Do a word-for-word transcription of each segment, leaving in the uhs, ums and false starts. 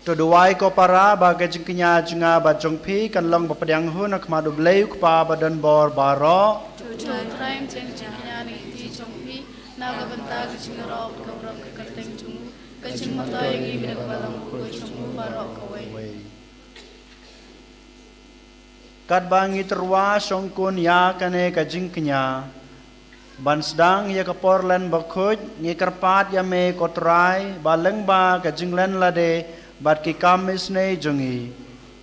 To duwai ko para ba ka jingkñia jong nga bad jong phi kan long ba pdiang hun ha khmat U Blei U Kpa ba don bor baroh. To trai jingkñia na ka kti jong phi, na ka bynta ka jingïarap ka burom ka kyrteng jong u, ka jingmyntoi ïa ngi bad ka balang bakhuid jong u baroh kawei. Katba ngi tyrwa shongkun ïa kane ka jingkñia, ban sdang ïa ka por len bakhuid, ngi kyrpad ïa me ko Trai, ba lyngba ka jinglen lade bad ki kam isynei jong ngi,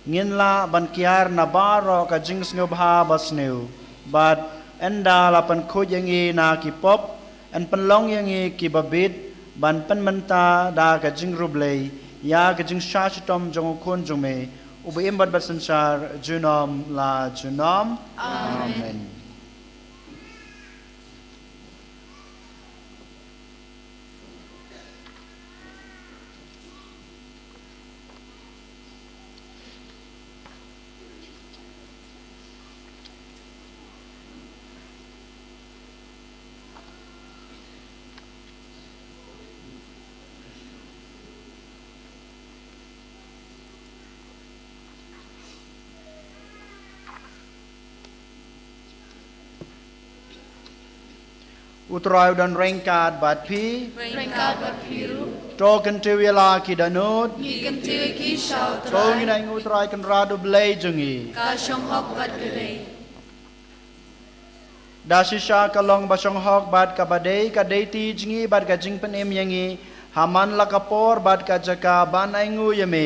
ngin lah ban kiar na baroh ka jingsngewbha basniew, bad ynda la pynkhuid ïa ngi na ki pop, yn pynlong ïa ngi ki babit ban pynmynta da ka jingriewblei ïa ka jingshah shitom jong U Khun jong me, uba im bad bad synshar junom la junom. Amen. Amen. U Trai u don ryngkat bad phi. Ryngkat bad phi ruh. To kyntiew ïa la ki dohnud. Ngi kyntiew ïa ki sha U Trai. To ngin ai nguh ïa U Trai Kynrad U Blei jong ngi. Ka shong hok bad ka dei. Da shisha ka long ba shong hok bad kaba dei, ka dei ti jong ngi bad ka jingpynim ïa ngi ha man la ka por bad ka jaka ban ai nguh ïa me,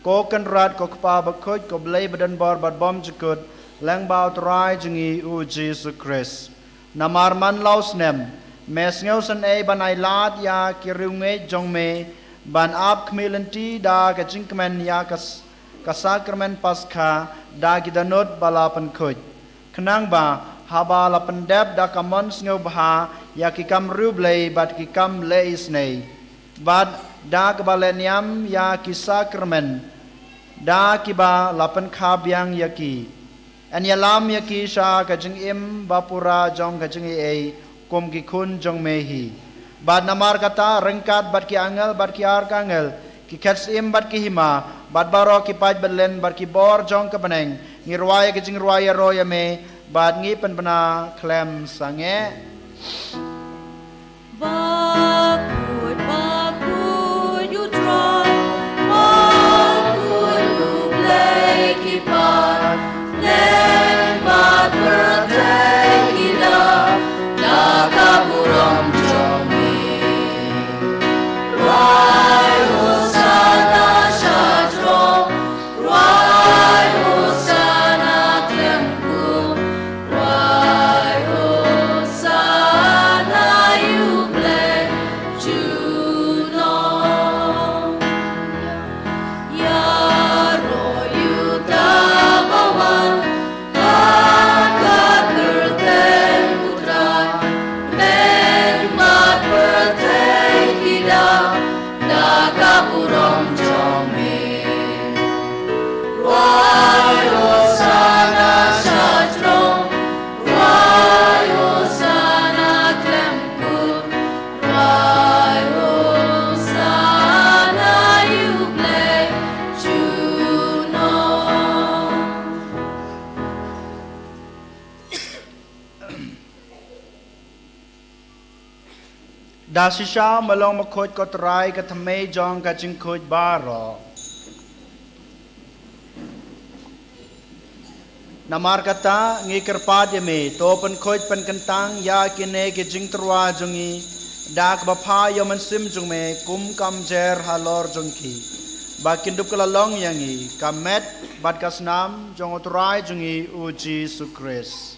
ko Kynrad, ko Kpa bakhuid, ko Blei ba don bor bad bymjukut, lyngba U Trai jong ngi U Jisu Khrist. Namar man la u snem, me sngew synei ban ai lad ïa ki riewngeit jong me ban ap khmih lynti da ka jingkmen ïa ka s-, ka sakramen Paskha da ki dohnud ba la pynkhuid. Khnang ba haba la pyndep da ka mon sngewbha ïa ki kam riewblei bad ki kam leh isynei, bad da kaba leh niam ïa ki sakramen da kiba la pynkha biang ïa ki, yn ïalam ïa ki sha ka jingim ba pura jong ka jingaiei kum ki khun jong me hi. Bad namar kata, ryngkat bad ki angel bad ki arkangel, ki khet syiem bad ki hima, bad baroh ki paid bad len bad ki bor jong ka bneng, ngi rwai ka jingrwai ïaroh ïa me bad ngi pynbna khlem sangeh. Bakhuid, bakhuid U Trai, bakhuid U Blei ki pateng, bad pyrthei ki da da ka burom jong me. Rwai Hosana sha jrong, rwai Hosana khlem kum, rwai Hosana ïa U Blei junom. Ïaroh ïa uta ba wan ha ka kyrteng U Trai, bad pyrthei ki da da ka burom jong me. Rwai Hosana sha jrong, rwai Hosana khlem kum, rwai Hosana ïa U Blei junom. Da shisha me long bakhuid ko Trai, ka thymmei jong ka jingkhuid baroh. Namar kata ngi kyrpad ïa me, to pynkhuid pynkyntang ïa kine ki jingtyrwa jong ngi da kaba pha ïa u Mynsiem jong me kum ka mjer halor jong ki, ba kin dup ka la long ïa ngi ka met bad ka snam jong U Trai jong ngi U Jisu Khrist.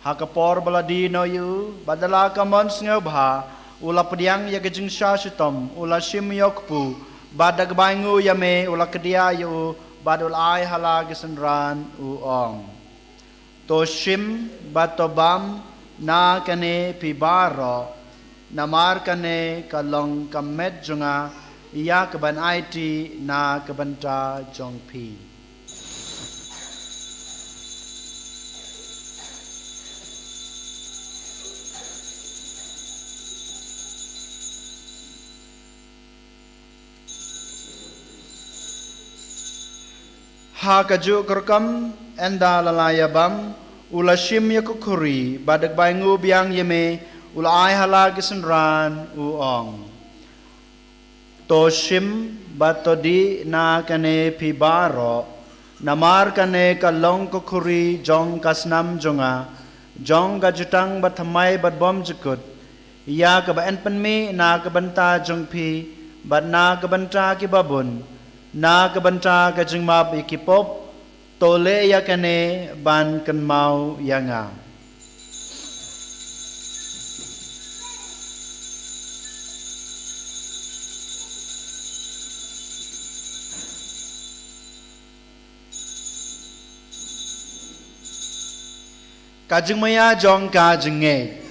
Ha ka por ba la die noh ïa u, bad da la ka mon sngewbha, u la pdiang ïa ka jingshah shitom, u la shim ïa u kpu, bad da kaba ai nguh ïa me, u la kdiah ïa u, bad u la ai ha la ki synran, u ong: To shim bad to bam na kane phi baroh, namar kane ka long ka met jong nga, ïa kaban aiti na ka bynta jong phi. Ha kajuh ka rukom, ynda la la ïabam, u la shim ïa ka khuri, bad da kaba ainguh biang ïa me, u la ai ha la ki synran, u ong: To shim, bad to dih na kane phi baroh, namar kane ka long ka khuri jong ka snam jong nga, jong ka jutang bathymmai bad bymjukut, ïa kaba yn pynmih na ka bynta jong phi, bad na ka bynta kiba bun, na ka bynta ka jingmap ïa ki pop. To leh ïa kane ban kynmaw ïa nga. Ka jingmaïa jong ka jingngeit.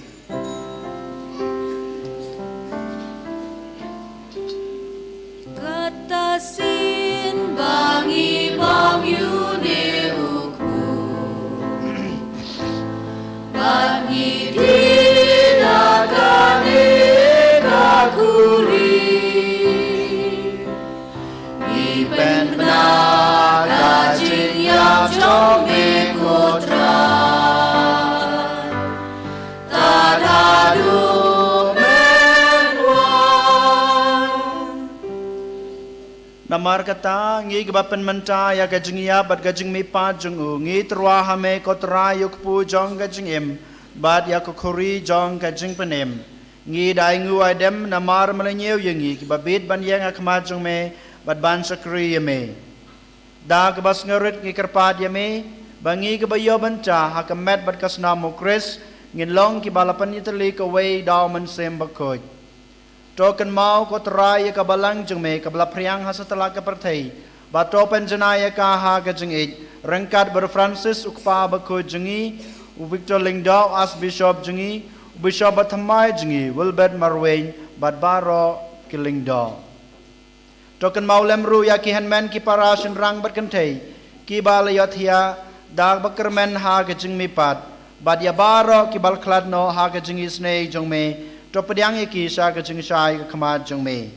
Kata sien ba ngi bam ïa une u kpu, ba ngi dih na kane ka khuri, ngi pynbna ka jingïap jong me, ko Trai, tad haduh men wan. Namar kata, ngi kiba pynmynta ïa ka jingïap bad ka jingmihpat jong u, ngi tyrwa ha me, ko Trai, ïa u kpu jong ka jingim, bad ïa ka khuri jong ka jingpynim. Ngi da ainguh aidem namar me la ñiew ïa ngi kiba bit ban ïeng ha khmat jong me bad ban shakri ïa me. Da kaba sngewrit ngi kyrpad ïa me ba ngi kiba ïoh bynta ha ka met bad ka snam u Khrist, ngin long kiba la pynïatylli kawei da u Mynsiem Bakhuid. To kynmaw, ko Trai, ïa ka balang jong me kaba la phriang ha satlak ka pyrthei, bad to pynjanai ïa ka ha ka jingïeit, ryngkat bad u Francis u kpa bakhuid jong ngi, u Victor Lyngdoh, Archbishop jong ngi, u Bishop bathymmai jong ngi, Wilbert Marwein, bad baroh ki Lyngdoh. To kynmaw lem ruh ïa ki hynmen ki para shynrang bad kynthei kiba la ïohthiah da kaba kyrmen ha ka jingmihpat, bad ïa baroh kiba la khlad noh ha ka jingisynei jong me. To pdiang ïa ki sha ka jingshai ka khmat jong me.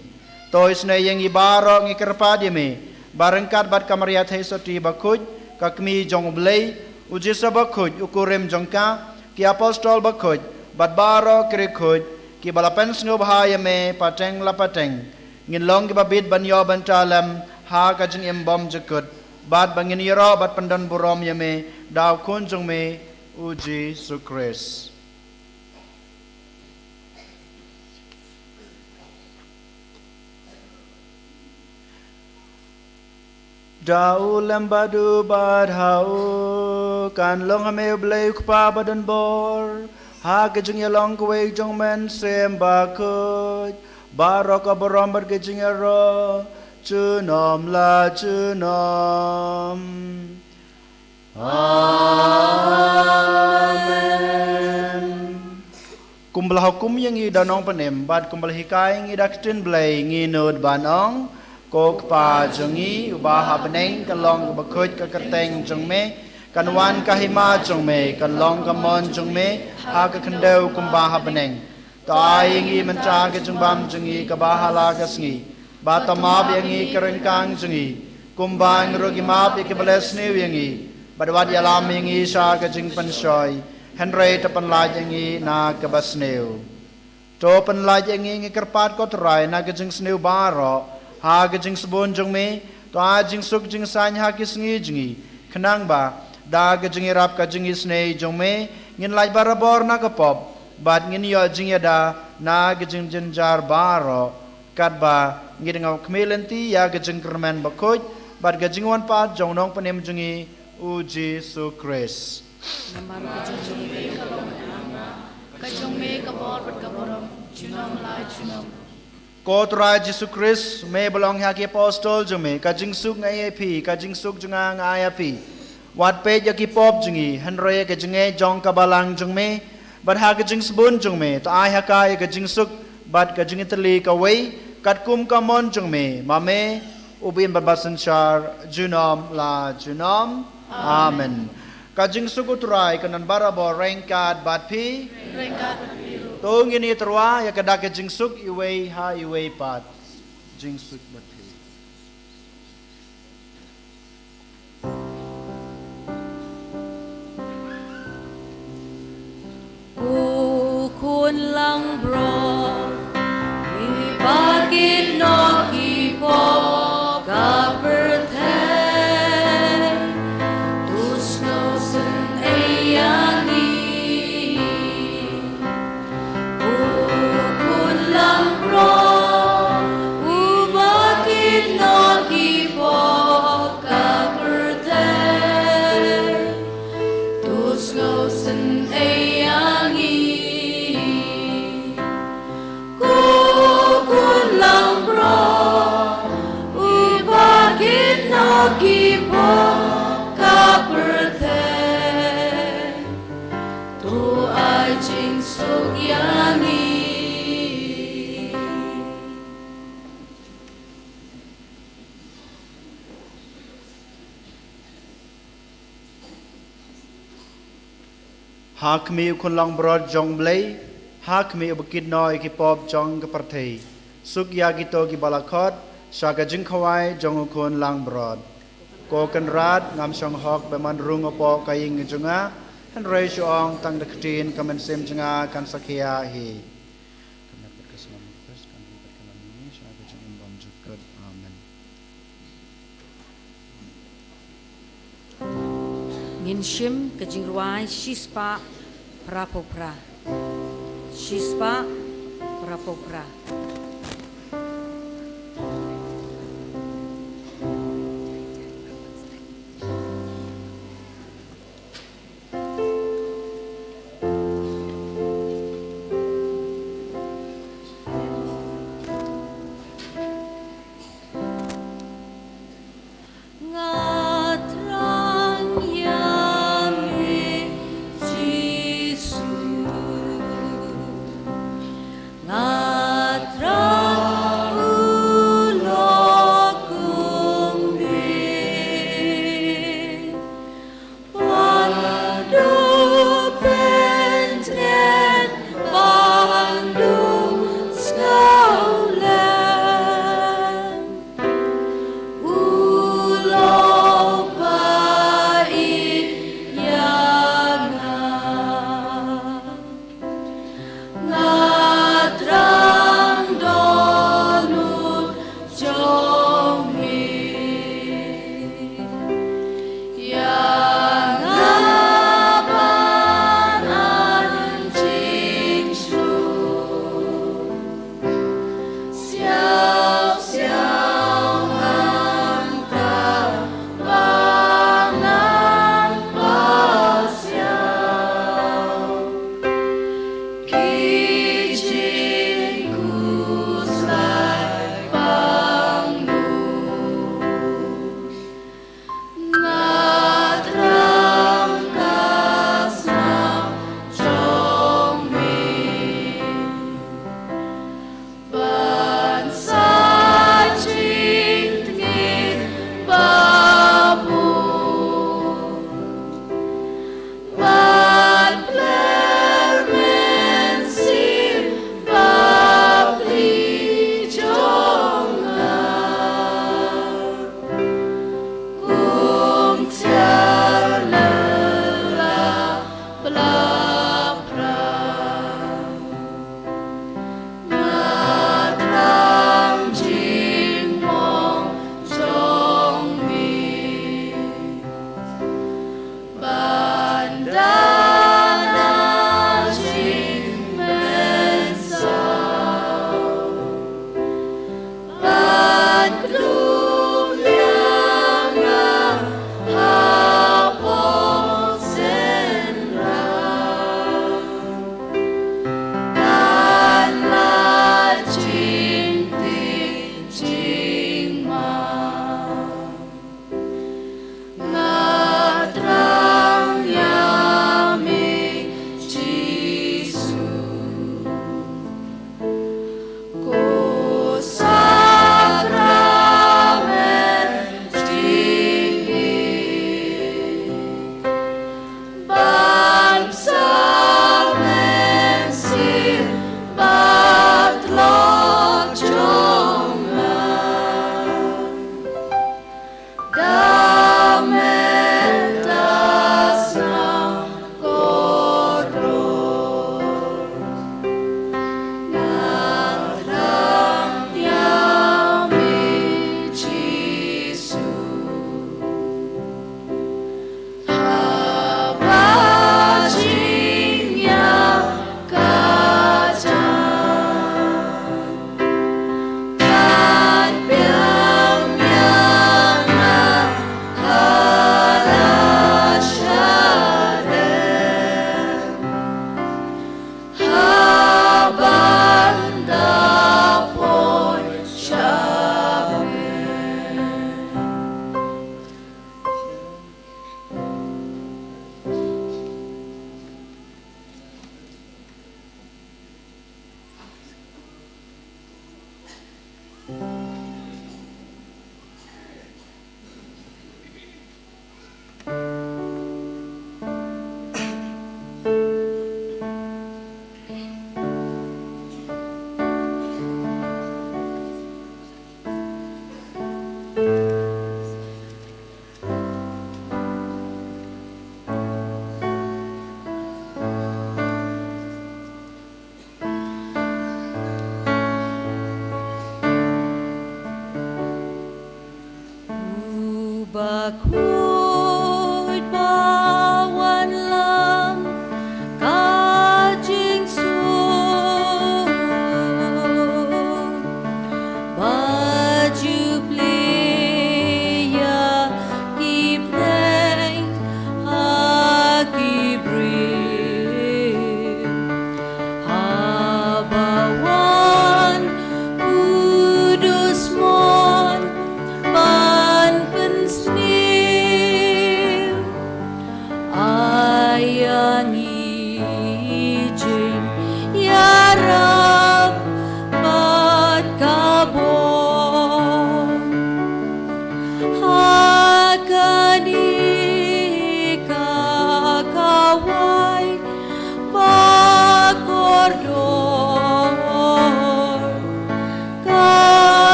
To isynei ïa ngi baroh, ngi kyrpad ïa me ba ryngkat bad ka Maria Theisotti bakhuid, ka Kmie jong u Blei, u Jisu bakhuid, u kurim jong ka, ki apostol bakhuid, bad baroh ki riewkhuid kiba la pynsngewbha ïa me pateng la pateng, ngin long kiba bit ban ïoh bynta lem ha ka jingim bymjukut, bad ba ngin ïaroh bad pyndonburom ïa me da u Khun jong me, u Jisu Khrist. Da u lem bad u bad ha u, kan long ha me, u Blei u Kpa badonbor, ha ka jingïalong kawei jong u Mynsiem Bakhuid, baroh ka burom bad ka jingïaroh, junom la junom. Amen. Kumba la hukum ïa ngi da u Nongpynim, bad kumba la hikai ïa ngi da ka ktien Blei, ngi nud ban ong: Ko Kpa jong ngi uba ha bneng, kan long kaba khuid ka kyrteng jong me, kan wan ka hima jong me, kan long ka mon jong me ha ka khyndew kumba ha bneng. To ai ïa ngi mynta ka jingbam jong ngi kaba ha la ka sngi, bad to map ïa ngi ki ryngkang jong ngi, kumba ngi ruh ngi map ïa kiba la sniew ïa ngi, bad wat ïalam ïa ngi sha ka jingpynshoi, hynrei to pynlait ïa ngi na kaba sniew. To pynlait ïa ngi, ngi kyrpad, ko Trai, na ka jingsniew baroh, ha ka jingsbun jong me. To ai jingsuk jingsaiñ ha ki sngi jong ngi, khnang ba da ka jingïarap ka jingisynei jong me, ngin lait barabor na ka pop, bad ngin ïoh jingïada na ka jingjynjar baroh, katba ngi dang khmih lynti ïa ka jingkyrmen bakhuid bad ka jingwan pat jong u Nongpynim jong ngi, u Jisu Khrist. Namar ka jong me ka long ka jong me ka bor bad ka burom, junom la junom. Ko Trai Jisu Khrist, me ba la ong ha ki apostol jong me: Ka jingsuk nga ai ïa phi, ka jingsuk jong nga nga ai ïa phi. Wat peit ïa ki pop jong ngi, hynrei ïa ka jingngeit jong ka balang jong me, bad ha ka jingsbun jong me, to ai ha ka ïa ka jingsuk bad ka jingïatylli kawei, katkum ka mon jong me, ma me, u ba im bad ba synshar junom la junom. Amen. Ka jingsuk u Trai kan don barabor ryngkat bad phi. Ryngkat bad phi ruh. To ngin ïatyrwa ïa ka dak ka jingsuk iwei ha iwei pat. Jingsuk bad phi. Ha khmih u Khun langbrot jong U Blei, ha khmih uba kit noh ïa ki pop jong ka pyrthei. Suk ïa kito kiba la khot sha ka jingkhawai jong u Khun langbrot. Ko Kynrad, ngam shong hok ba men rung hapoh ka ïing jong nga, hynrei shu ong tang da ka ktien, ka mynsiem jong nga kan sa khia hi. Amen. Ngin shim ka jingrwai shispah phraphew phra. Shispah phraphew phra.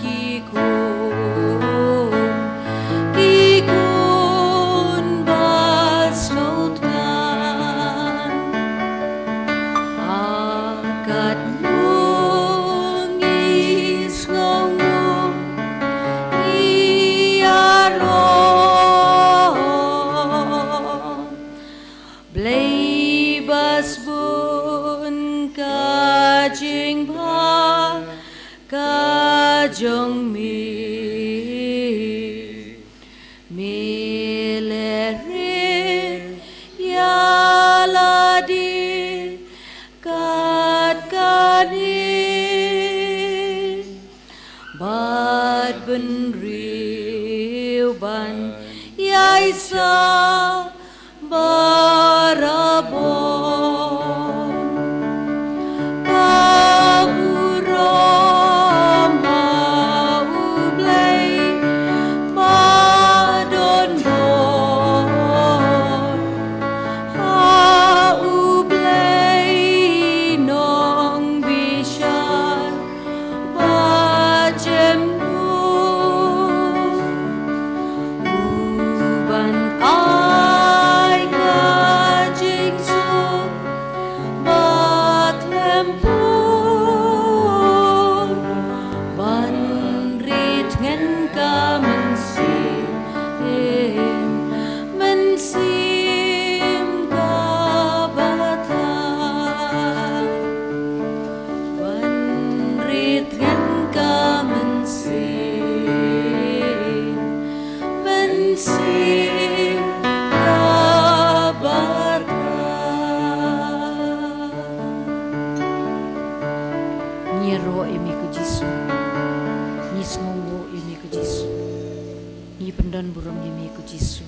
ki khun, ki khun ba sngewthuh. Ha katno ngi sngewnguh, ngi ïaroh. Blei ba sbun ka jingbha ka jong me. Me lehrit ïa lade kat kane, bad bynriew ban ïaisah barabor. Ka burom ha U Blei ba don bor, ha U Blei nongbishar ba jem bun, u ban ai ka jingsuk ba khlem pun, ban rit ngen ka mynsiem, mynsiem ka bata. Ban rit ngen ka mynsiem, mynsiem ka bata. Ngi ïaroh ïa me ko Jisu. Ngi sngewnguh ïa me ko Jisu. Ngi pyndon burom ïa me ko Jisu.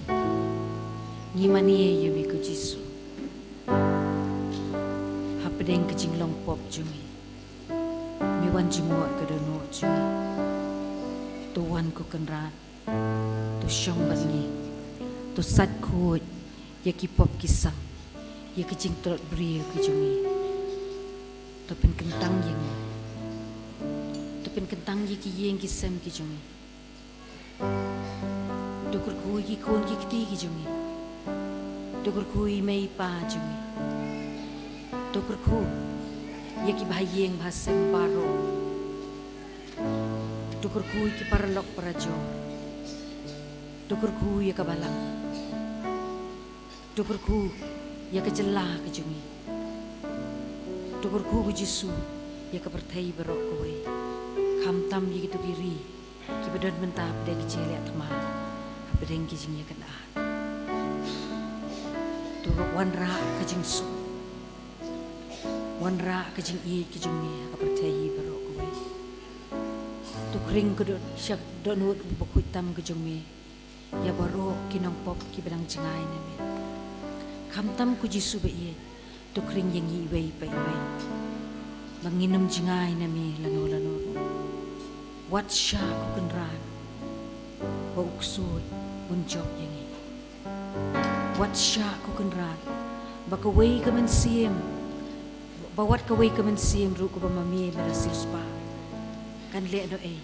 Ngi mane ïa me ko Jisu. Hapdeng ka jinglong pop jong ngi, me wan jngoh ïa ka dohnud jong ngi. To wan ko Kynrad, to shong bad ngi, to sait khuid ïa ki pop ki sam, ïa ki jingtlot briew ki jong ngi. To pynkyntang ïa ngi, to pynkyntang ïa ki ïing ki sem ki jong ngi. To kyrkhu ïa ki khun ki kti ki jong ngi. To kyrkhu ïa i mei i pa jong ngi. To kyrkhu ïa ki bahaïing bahasem baroh. To kyrkhu ïa ki paralok parajor. To kyrkhu ïa ka balang. To kyrkhu ïa ka jylla ka jong ngi. To kyrkhu ko Jisu ïa ka pyrthei baroh kawei. Khamtam ïa kito ki ri kiba don mynta hapdeng ki jingïaleh thma, hapdeng ki jingïakynad. To wanrah ka jingsuk, wanrah ka jingïeit ka jong me ha ka pyrthei baroh kawei. To khring ka doh, sha ka dohnud bakhuid tam ka jong me ïa baroh ki nongpop kiba dang jngai na me. Khamtam ko Jisu ba ïeit, to khring ïa ngi iwei pa iwei ba ngin ym jngai na me lano lano. Wat shah ko Kynrad ba u ksuid un jop ïa ngi. Wat shah ko Kynrad ba kawei ka mynsiem, ba wat kawei ka mynsiem ruh kaba ma me me la siewspah kan leh noh ei,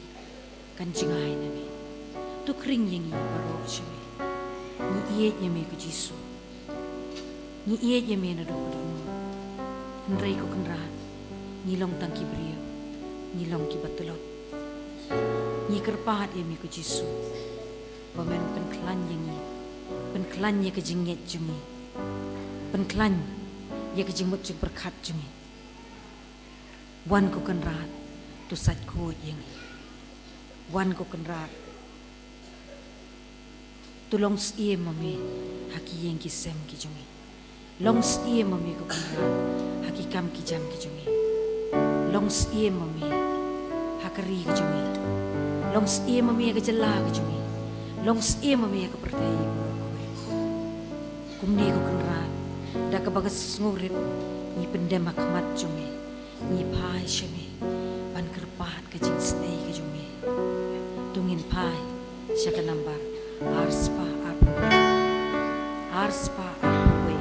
kan jngai na me. To khring ïa ngi baroh sha me. Ngi ïeit ïa me ko Jisu. Ngi ïeit ïa me naduh ka dohnud. Hynrei ko Kynrad, ngi long tang ki briew, ngi long kiba tlot. Ngi kyrpad ïa me ko Jisu ba men pynkhlaiñ ïa ngi, pynkhlaiñ ïa ka jingngeit jong ngi, pynkhlaiñ ïa ka jingmut jingpyrkhat jong ngi. Wan ko Kynrad, to sait khuid ïa ngi. Wan ko Kynrad, to long syiem ma me ha ki ïing ki sem ki jong ngi. Long syiem ma me ko Kynrad ha ki kam ki jam ki jong ngi. Long syiem ma me ha ka ri ka jong ngi. Long syiem ma me ha ka jylla ka jong ngi. Long syiem ma me ha ka pyrthei baroh kawei. Kumne ko Kynrad, da kaba ka sngewrit ngi pyndem ha khmat jong me. Ngi phai sha me ban kyrpad ka jingsnei ka jong me. To ngin phai sha ka nambar arspah arphew wei. Arspah arphew wei.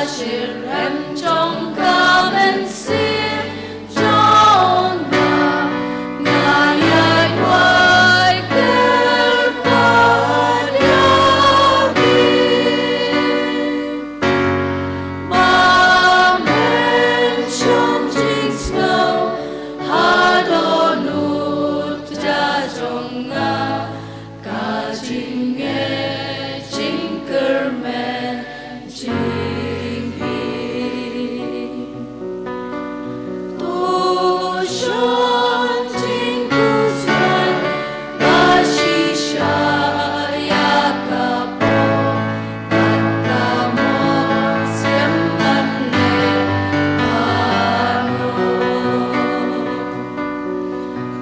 Shyrkhei jong ka mynsiem jong nga, nga ïai duwai kyrpad ïa me. Ba men shong jingsngew ha dohnud jong nga, ka jingngeit jingkyrmen jong phi. To shon jingkhuslai ba shisha ïa ka pop, kat ka mon siem ban leh hano.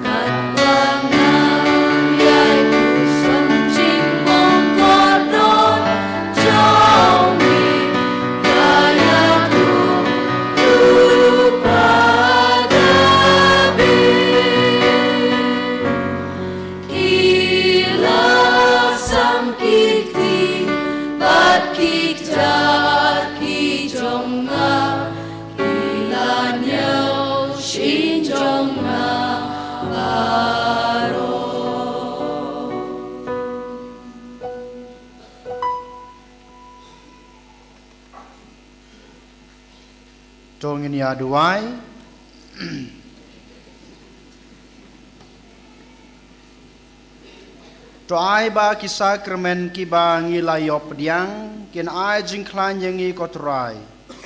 Katba nga ïai puson jingmong kordor jong me, nga ïathuh lypa da beh. Ki la sam ki kti bad ki kjat ki jong nga, ki la ñiew shin jong nga baroh. To ngin ïa duwai. To ai ba ki sakramen kiba ngi la ïoh pdiang kin ai jingkhlaiñ ïa ngi, ko Trai,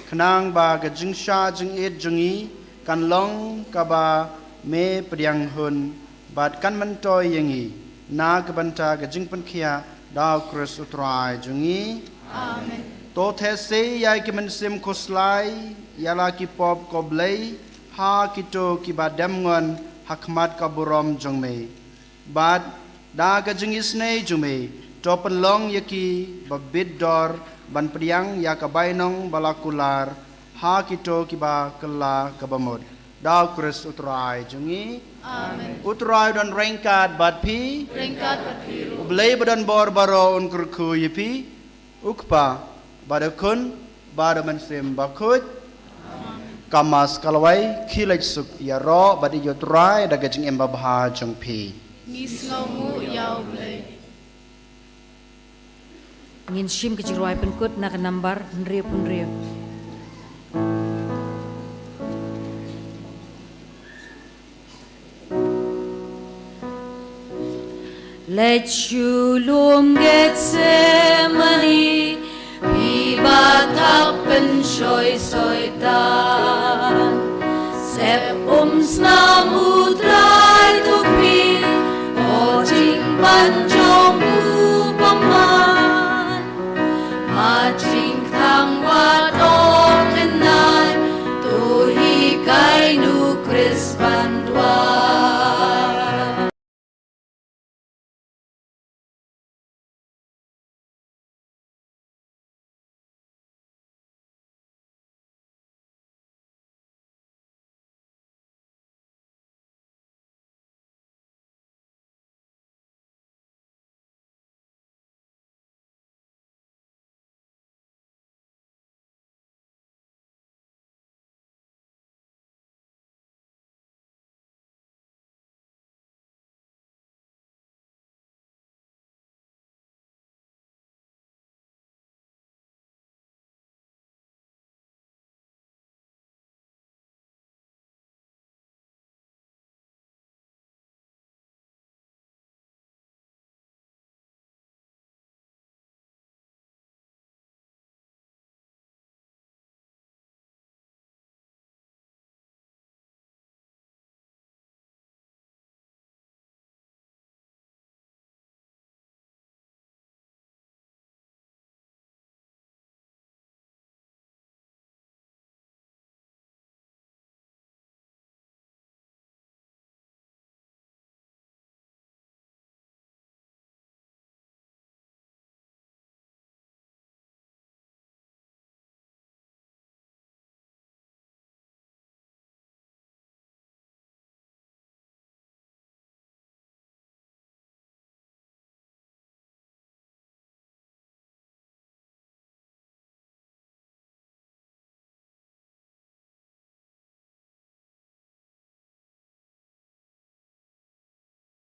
khnang ba ka jingshah jingit jong ngi kan long kaba me pdiang hun bad kan myntoi ïa ngi na ka bynta ka jingpynkhiah da U Khrist U Trai jong ngi. Amen. To theh sei ïa ki mynsiem khuslai ïa la ki pop, ko Blei, ha kito kiba dem ngon ha khmat ka burom jong me. Bad da ka jingisynei jong me, to pynlong ïa ki ba bit dor ban pdiang ïa ka bainong ba la kular ha kito kiba kylla kaba mut, da U Khrist U Trai jong ngi. Amen. U Trai u don ryngkat bad phi. Ryngkat bad phi ruh. U Blei ba don bor baroh un kyrkhu ïa phi, U Kpa bad U Khun bad U Mynsiem Bakhuid. Amen. Ka Mass ka la wai, khie leit suk ïaroh bad ïeit ïa U Trai da ka jingim babha jong phi. Ngi sngewnguh ïa U Blei. Ngin shim ka jingrwai pynkut na ka nambar hynriewphew hynriew. Leit sha lum Gethsemane, phi ba thap pyn